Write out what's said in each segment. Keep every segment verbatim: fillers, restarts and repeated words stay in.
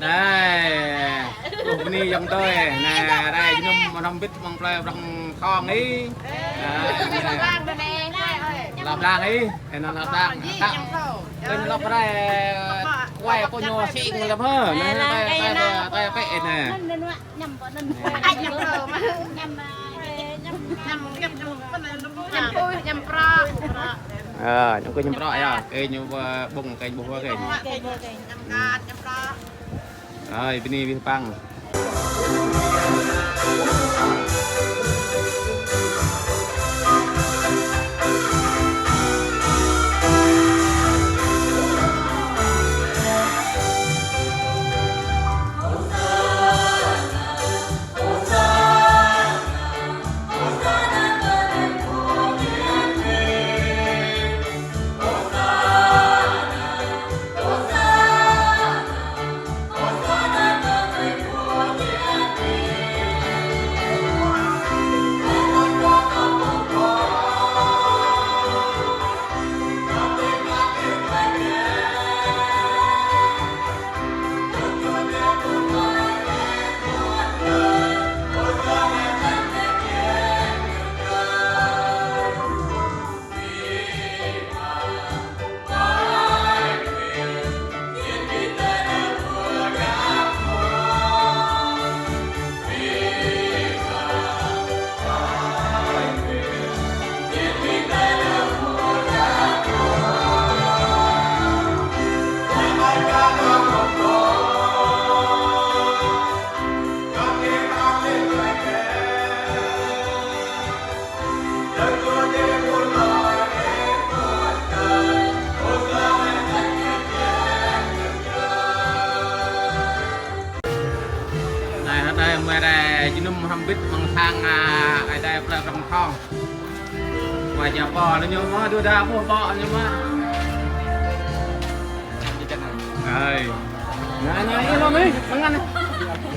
Ơi, ơ, bơni ayŏng adơi. Anai, rai jơnum hrŏm hơbĭt mơ̆ng plơi Prŏng Thong ih. Ơi, lăp lăng ih. Ơ, anŭn lăp lăng. Kơnh lăp rai, kuai pô ñu sing lăp hă. Anai, anai, anai, anai, anai, anai. Ơ, ñu kơ ñăm prŏ yơh. Kơ ñu, ơ, ƀơ̆ng kơ ƀuh kơ. Ơi, bơni abih bang. Anai, anai, mơi rai jơnum hrŏm hơbĭt mơ̆ng sang, a, ơi adai plơi Prŏng Thong. Wa ja pô, anŭn ñu mơ̆, dua đa pô pô, anŭn ñu mơ̆. Ơi. Anai, anai, anai, anai, mơngan anai.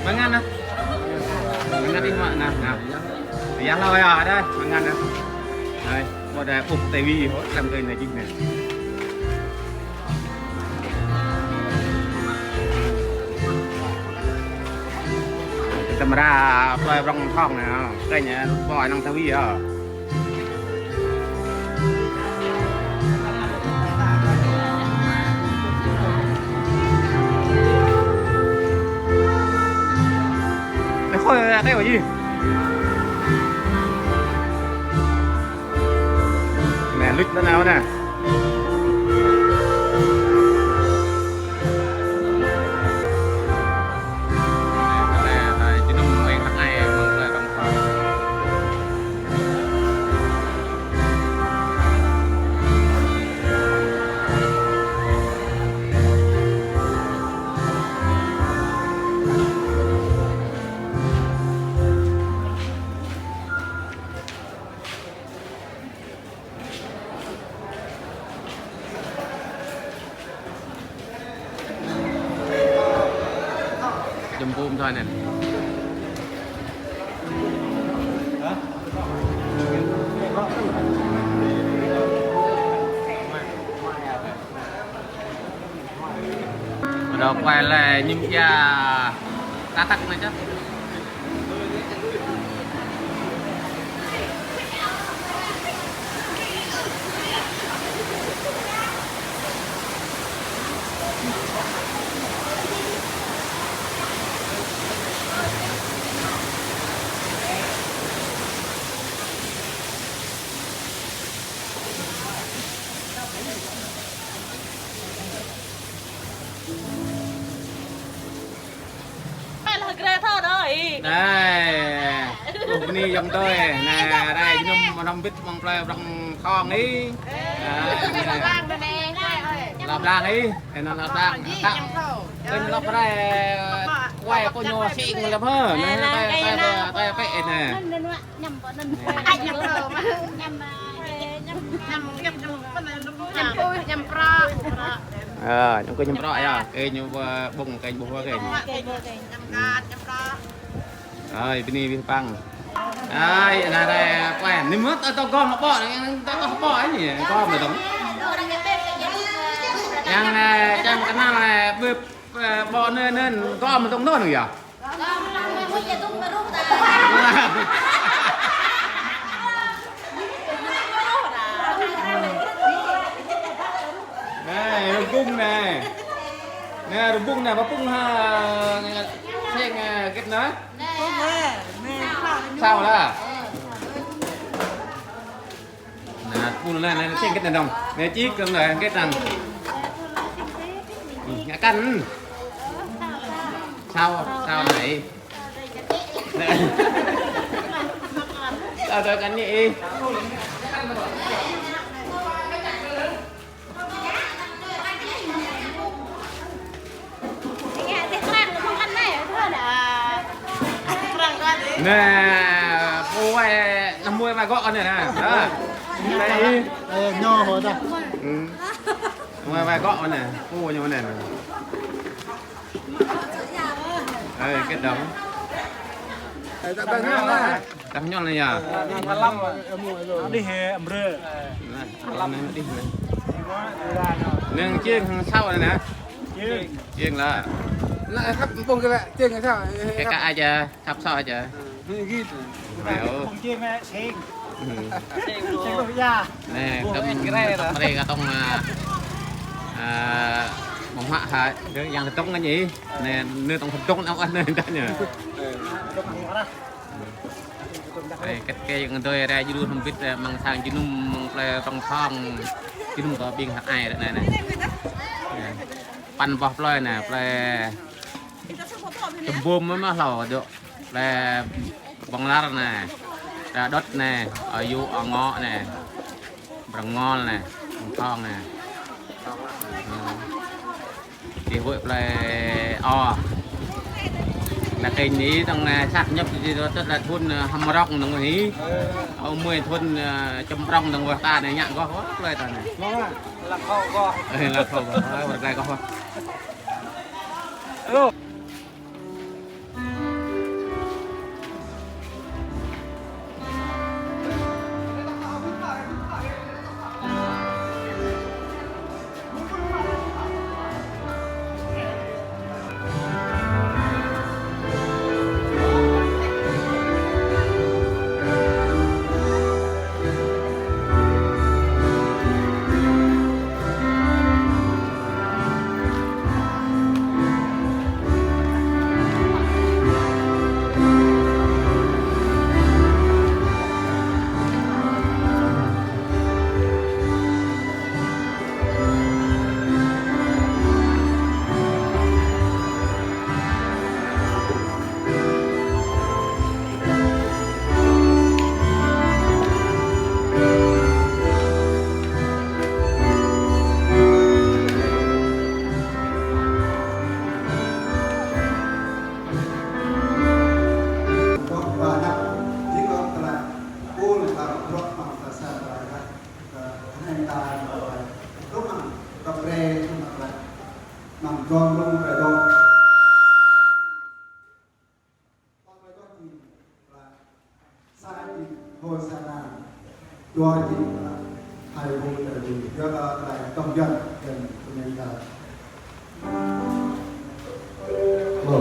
Mơngan anai. Mơngan ih mơ̆, anai, anai. Yah hlâo yơh, anai, mơngan anai. Anai, ƀu đa ƀuh tivi, hŏ, lăm kơ anai jing anai. Tơmra plơi Prŏng Thong anai, kơ ñu ƀuh lăm tivi yơh. Ơ, khôi, ơ, cái gì? Anai, luč tơ nao anai. Jơm bum thôi nè. Ƀu dŏ kuai lĕ ñim ia tơtăk anai čă. Anai, ơ, bơni ayŏng adơi. Anai, rai jơnum hrŏm hơbĭt mơ̆ng plơi Prŏng Thong ih. Ơ, lăp lăng ih. Ơ, anŭn lăp lăng. Kơnh lăp rai, kuai pô ñu sing lăp hă. Anai, anai, anai, anai. Ñăm pô anŭn. Ơi, ñăm pô. Ñăm, ơ, ñăm, ñăm, ñăm, ñăm pui, ñăm prŏ. Ơ, ñu kơ ñăm prŏ yơh. Kơ ñu, ơ, ƀơ̆ng kơ ƀuh kơ. Ơi, bơni abih bang. Ơi, anai rai kuai. Anai mơ̆ tơ gom hơbŏ, tơ gom hơbŏ anai. Gom lĕ dong. Yang, ơ, čang kơnăl, ơ, bưp. Ơ, ƀô̆ anai, anai, gŏm tŏng anŭn yơh. Anai, rơbung anai. Anai, rơbung anai, pơpŭng hă, seng, ơ, hơget anai? Sao lah. Anai, pơpŭng anai, anai, seng hơget anai dong. Anai, čih kơ anai, hơget anai. Ngă kăn. Sao, sao anai. Sao, sao kăn anai. Anai, pô wai, anăm mui wai gŏ anai anai. Hă. Anai. Ơ, ñu hŏ ta. Ư. Mui wai gŏ anai, pô ñu anai anai. Ơ, hơget dong. Ơ, ta, ta, ta. Tah ñol anai yơh. Anai, anai, anai. Anai, anai, anai. Anai, anai, anai. Anai, čeng hăng sao anai anai. Čeng. Čeng lah. Anai, khăp pơpŭng kơ lĕ, čeng hăng sao. Kơ kă aja, khăp sao aja. Anai, anai. Ayo. Pơpŭng čeng, seng. Ư. Seng lu ya. Anai, tăm, tăm rê kơ tŏng, ơ, ƀơ̆ng huă hă, yang tơdŏng anai. Anai, anai tŏng tơdŏng anŭn anai, anai. Ơ, hơget kơ yang dơi rai jơnum hơbĭt, ơ, amăng sang jơnum, amăng plơi Prŏng Thong, jơnum kơ ƀing hă ai anai anai. Păn boh plơi anai, plơi Tơmbum mơ̆n hlâo dŏ. Plơi Bông Lar anai, Đa Đôt anai, Ơ Yŭ, Ơ Ngŏ anai, Brăng Ngol anai, Brăng Thong anai. Ư. Đĭ huĭ plơi O. Đa kơ anai tŏng anai sat ñăp đĭ dŏ tơl thun, ơ, Hăm Rŏng dong hĭ. Ơ, mơi thun, ơ, Čăm Prŏng dong wơ̆t ta anai ñă gŏ wơ̆t plơi ta anai. Lăng khŏ gŏ. Ơ, lăng khŏ gŏ. Ơ, wơ̆t plơi gŏ wơ̆t. Ơ. Sa jing Hôsana, dua jing Hai Hô Tơlơi Lui, yua kơ tơlơi tŏng yuan, yuan pơmĭn kơ. Hô.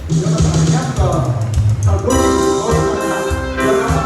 Yua kơ tơlơi ñăp kơ, tơlơi lui, Hôsana, yua kơ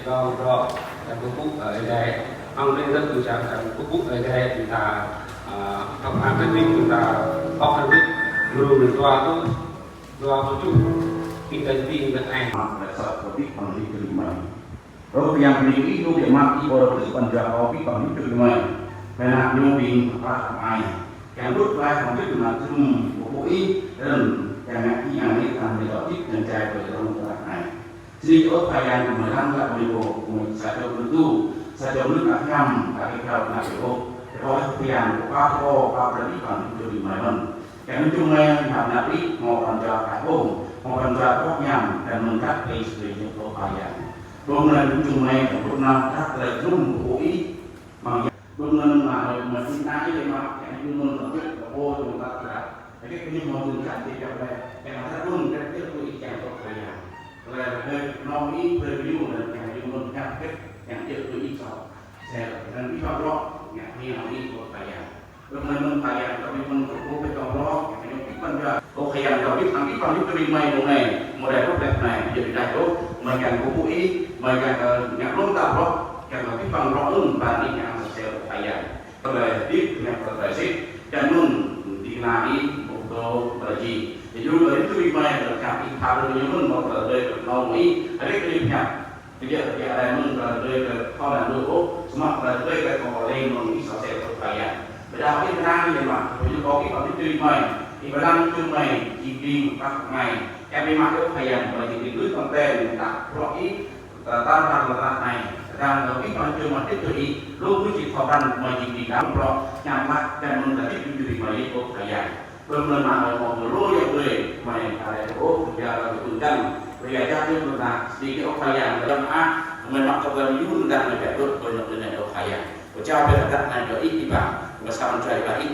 Dŏ, dŏ, yang pơpŭ, ơ, Ơi Adai. Hăng đơi dơ̆ng tu čang, čang pơpŭ Ơi Adai, ƀing ta, ơ, khăp hăng kơ ƀing ta, ŏk hăng ƀing, gru ƀing tua tu, tua pơčuh, ƀing ta ƀing ta ai. Mă lĕ sat kơ ƀing păng ƀing kơ ƀing mă. Rơ̆ Khua Yang bơni ih, ñu biă mă ih, ƀu rơ̆ ƀing păng jua kơ ƀing păng ƀing kơ ƀing mă. Bơ anăp ñu ƀing păng pơklaih ai. Yang đut klaih hăng ƀing mă trum, pơpŭ ih, rơ̆n, yang ngă ih, yang ih, yang ih, yang ih, yang jai, yang ih, yang ih. Sĭt ôh Khua Yang mơ̆ lăng lăp mơ̆ ih ôh, mơ̆ sa čô mơnuih tu, sa čô mơnuih ăh hiam, ăh kơ kâo anăp ih ôh. Tơkŏ Khua Yang, kâo pap, kâo pap brơi ih păng ƀing kơ ƀing mă mơ̆n. Yang anŭn čung mơ̆, yang anăp ih, hmâo pran jua kơ ƀing, hmâo pran jua kơ Khua Yang, yang mơ̆n kăt ih sui ñu ôh Khua Yang. Ƀing anŭn čung mơ̆, yang ƀing anŭn kăt tơlơi trum pơpŭ ih, Mơ̆ng yă, ƀing anŭn mă, mă sĭt anai lĕ mă, yang ñu mơ̆n tơbiă, kơ pô, tơbiă tơbiă. Lagi kơ ñu mơ̆n tơbiă, tơbiă tơbiă. Yang ada pun, tơbiă tơbiă, yang tơbiă tơbiă. Tơlơi rơgơi, nong ih, brơi ñu, dan yang ñu mơ̆n tơbiă, yang tơbiă tơbiă, sô. Sel, dan ih pap brơi, yang ñu nong ih, tơbiă tơbiă. Ƀing anŭn mơ̆n tơbiă, tơbiă mơ̆n tơbiă, tơbiă tơbiă, yang ñu ih pap brơi. Ơ Khua Yang, tơbiă, yang ih pap brơi, tơbiă mơ̆n anai, mơ̆n anai, tơbiă anai, yang ih pap brơi, mơ̆n yang pơpŭ ih, mơ̆n yang, ơ, yang lŏm ta brơi. Yang kơ ƀing păng rŏ ưm, ƀing ih ngă mơsêh Khua Yang. Tơlơi hơdip, ngă tơlơi sĭt, čang anŭn, ding kơna ih, mơ̆ng tơlơi či. Yua kơ ih tui mă, tơlơi kăp ih pha rơ̆ ñu mơ̆n, mơ̆ng tơlơi kơ nong ih, arăng kơ ih pơhiăp. Tơbiă, tơbiă, arăng mơ̆n tơlơi kơ thâo anăn lu ôh, samơ̆ tơlơi kơ thâo lĕ mơ̆ng ih sa sel Khua Yang. Ƀiădah ih pơnang ih mă, ƀu djơ̆ kơ ih pơhiăp tui mă, ih pơnang tui mă, či ƀing pap mă. Kơ ƀing mă Khua Yang, mă či ƀing lui tơm ten, ta brơi ih, Tơdah ta răng lơ̆m anai, răng lơ̆m ih păng čơmah tĭt tui ih, lu ƀu či thâo răng mă jing ƀing đam brơi, ñăm mă, čang mơ̆n tơlơi tĭt tui mă ih ôh Khua Yang. Ƀing mơ̆n mă mă mă lu yang ƀơi, mă yang ta lĕ ôh, ya lă ƀu tŭ găn, ƀơi ya jăk ƀing mơ̆n ta, sĭt ôh Khua Yang, lơ̆m ah, mơ̆n mă tơlơi yun dan mă jăk ƀơi, ƀơi nŏk ƀơi nai ôh Khua Yang. Pơčah brơi tơlơi anai kơ ih ƀing, mơ̆ sa mơ̆n čai ƀơi ih.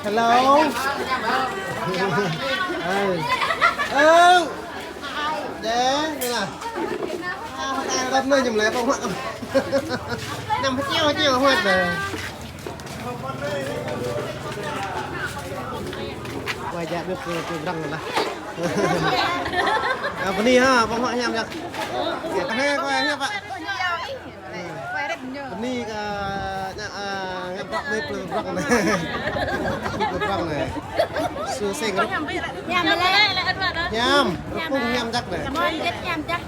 Hello. Ơ. Ơ. Dê, dê lah. À, ta đọc nơi nhầm lẽ không ạ? Năm hạt nho, hạt nho, hạt nè. Wajah bếp, bếp răng lah. À, bơni ha, bơni ha, hiam jak. Kơ anai, kơ anai, hiam, Pak. Bơni kơ, ñu, à, ñu brăk, bơni plư brăk anai. Plư brăk anai. Su sing rơ̆k. Hiam lĕ. Hiam. Rơpung hiam jak anai. Hiam jak.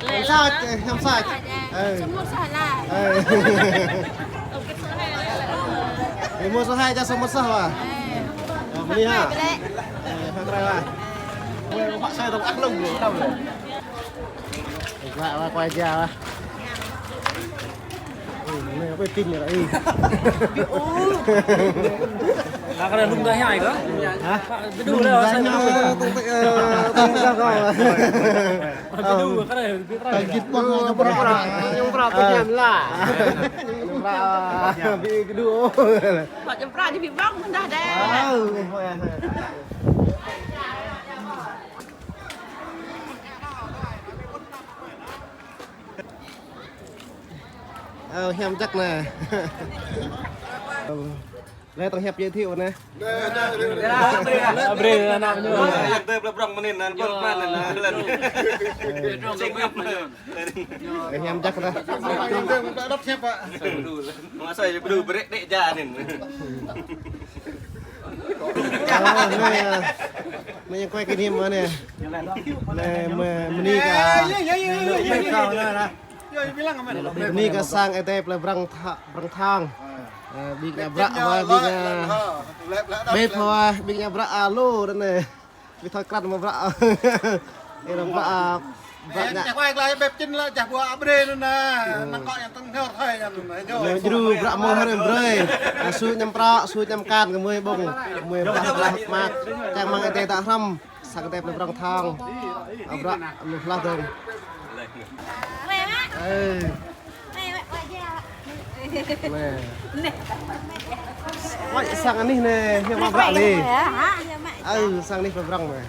Hiam sat, hiam sat. Ơ. Ơ. Ơ, mơ̆ sa hai jak samơ̆ sa wa. Ơ, bơni ha. Ơ, hăng rai wa. Ơ, hŏk sai dong ăh lŏng lu, đau lu. Wa, wa, kơ ja wa. Ơ, anai apa tin anai, ơ. Lah, kơ lŏng dah hiam kơ? Hă? Lŏng dah hiam, ơ, tong, ơ, tong dah kơ. Ơ. Tong git pơh, ñu prăk, ñu prăk, ñu prăk, ñu prăk, ñu prăk. Ñu prăk, ñu prăk, ñu prăk. Ơ, ơ, ơ. Ơ, hiam jak anai. Lĕ tơlơi hiăp giới thiệu anai. Abri ană ñu. Yang tơi plư brŏng mơnin, ană bơ̆t mơ̆n ană. Lĕ hiam jak anai. Đọc hiăp, Pak. Mơ̆ sa bơdu brek đĕ ja anŭn. Ơ, anai, ơ, anai ñu quay kỷ niệm anai. Anai, mơ-, bơni kơ, bơni kơ sang Ơi Adai plơi Brăng Tha-, Brăng Thang. Ơ, ƀing ñu brăk, ƀing ñu, ƀing ñu brăk alo anai. Ƀing thoi krăn mơ̆ brăk. Ơ, brăk, brăk ñu. Čah wai glai bĕ čin lĕ, čah ƀuh abrê anŭn anai. Năng kơ yang tơ̆ng hnyor thoi anŭn anai. Ñu djru brăk mơ̆ hrơi brơi. Ơ, su ñăm prăk, su ñăm kan, gơmơi ƀơ̆ng. Gơmơi brăk brăk mă. Čang mơ̆ng Ơi Adai ta hrăm. Sang Ơi Adai plơi Brăng Thang. Ơ, brăk lu hlah dơ̆ng. Ơ. Anai. Ôi, sang anih anai, hiam mă brăk anai. Ơ, sang anih plơi Brăng anai.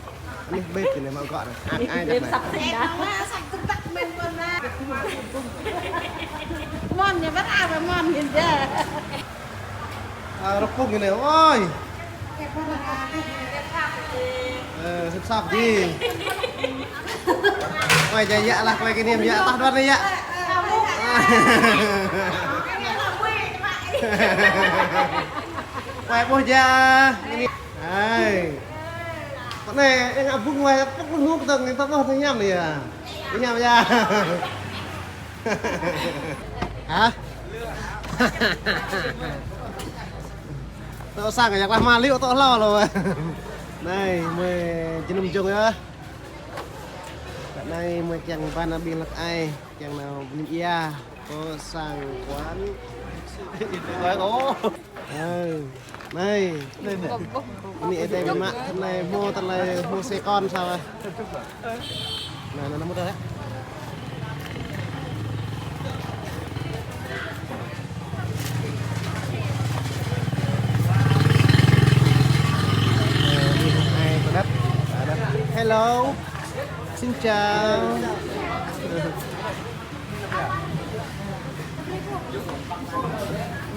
Anih bĕ anai mă gŏ anai. Ai, ai, jak anai. Mon ñu brăk, mon ñu ja. Ơ, rơpung anai, ôi. Ơ, sĭt sŏk ji. Quay jai yă lah, quay kỷ niệm yă, tah đuaĭ anai yă. Quay ƀuh ja. Hai. Pơ anai, ih ngă bung wai, pơk lu nuk tơng, ta ƀuh tơñăm anai yă. Tơñăm yă. Hă? Tŏ sang jak lah mă liu tŏ hlâo lŏ. Anai, mơi jơnum jông yơh. Anai mơi kiăng ƀan abih hlăk ai, kiăng nao bơni ia. Tŏ sang kuan. Ơ, anai. Anai ih tơlơi mă, tơlơi mơ̆, tơlơi mơ̆ xe con sao ơ. Anai, anai, anai, mơ̆ tơlơi. Hello. Xin chào.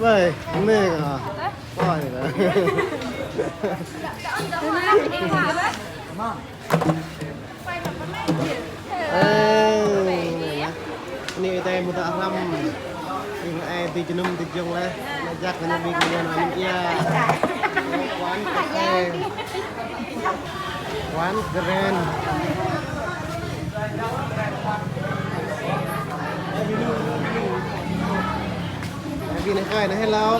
Wei, anai kơ. Ôi, anai kơ. Ơ, anai yă. Anai ih tơlơi mơ̆ tơlơi hrăm. Ih ngă ai tui jơnum tui jông laih. Anai jak kơ anai ƀing ñu anai ia. Quán cà phê. Quán Grand. Đi này coi nó hello.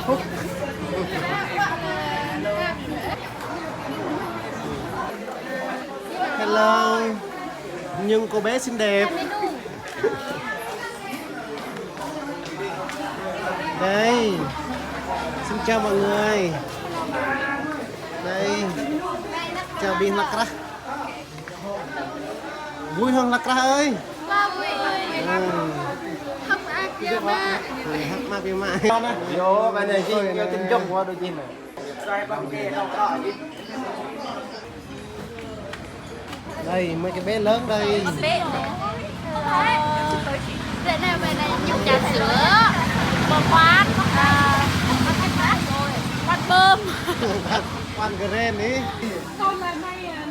Hello. Nhưng cô bé xinh đẹp. Đây. Xin chào mọi người. Đây. Chào ƀing hlăk krah. Vui hŏng hlăk krah ơi. Vui. Ừ. Hơ̆k mơak biă mă. Ừ, hơ̆k mơak biă mă. Yơh, kơ anai jing, yơh, tin jŏk wa đôč jing anai. Đây, mơi kơ bé lơ̆ng đây. Bé. Đây này, bé này, nhung trà sữa, bơ khoáng, à, bát bơm. Quán Grand ý. Con là này à?